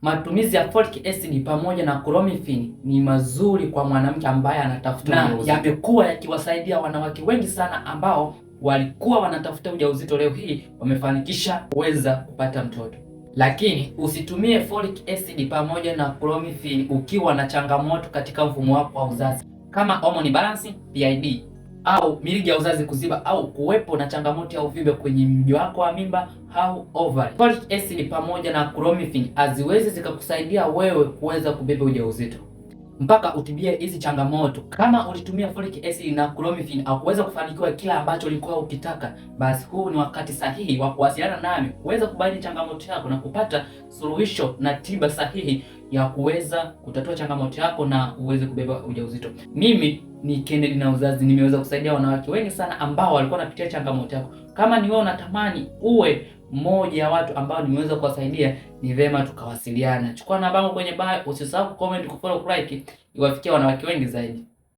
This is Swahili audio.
Matumizi ya folic acid pamoja na clomiphene ni mazuri kwa mwanamke ambaye anatafuta ujauzito, yamekuwa yakiwasaidia wanawake wengi sana ambao walikuwa wanatafuta ujauzito, leo hii wamefanikisha kuweza kupata mtoto. Lakini usitumie folic acid pamoja na clomiphene ukiwa na changamoto katika mfumo wako wa uzazi kama hormone balance, PID au mirija ya uzazi kuziba au kuwepo na changamoto ya uvimbe kwenye mji wako wa mimba au ovary. Folic acid pamoja na clomiphene haziwezi zikakusaidia wewe kuweza kubeba ujauzito mpaka utibie hizi changamoto. Kama ulitumia folic acid na clomiphene au kuweza kufanikiwa kila ambacho ulikuwa ukitaka, basi huu ni wakati sahihi wa kuwasiliana nami kuweza kubaini changamoto yako na kupata suluhisho na tiba sahihi ya kuweza kutatua changamoto yako na uweze kubeba ujauzito. Mimi ni Kennedy na Uzazi, nimeweza kusaidia wanawake wengi sana ambao walikuwa wanapitia changamoto yako. Kama ni wewe unatamani uwe mmoja ya watu ambao nimeweza kuwasaidia, ni vema tukawasiliana. Chukua namba yangu kwenye bio, usisahau kucomment, kufollow, kulike, iwafikie wanawake wengi zaidi.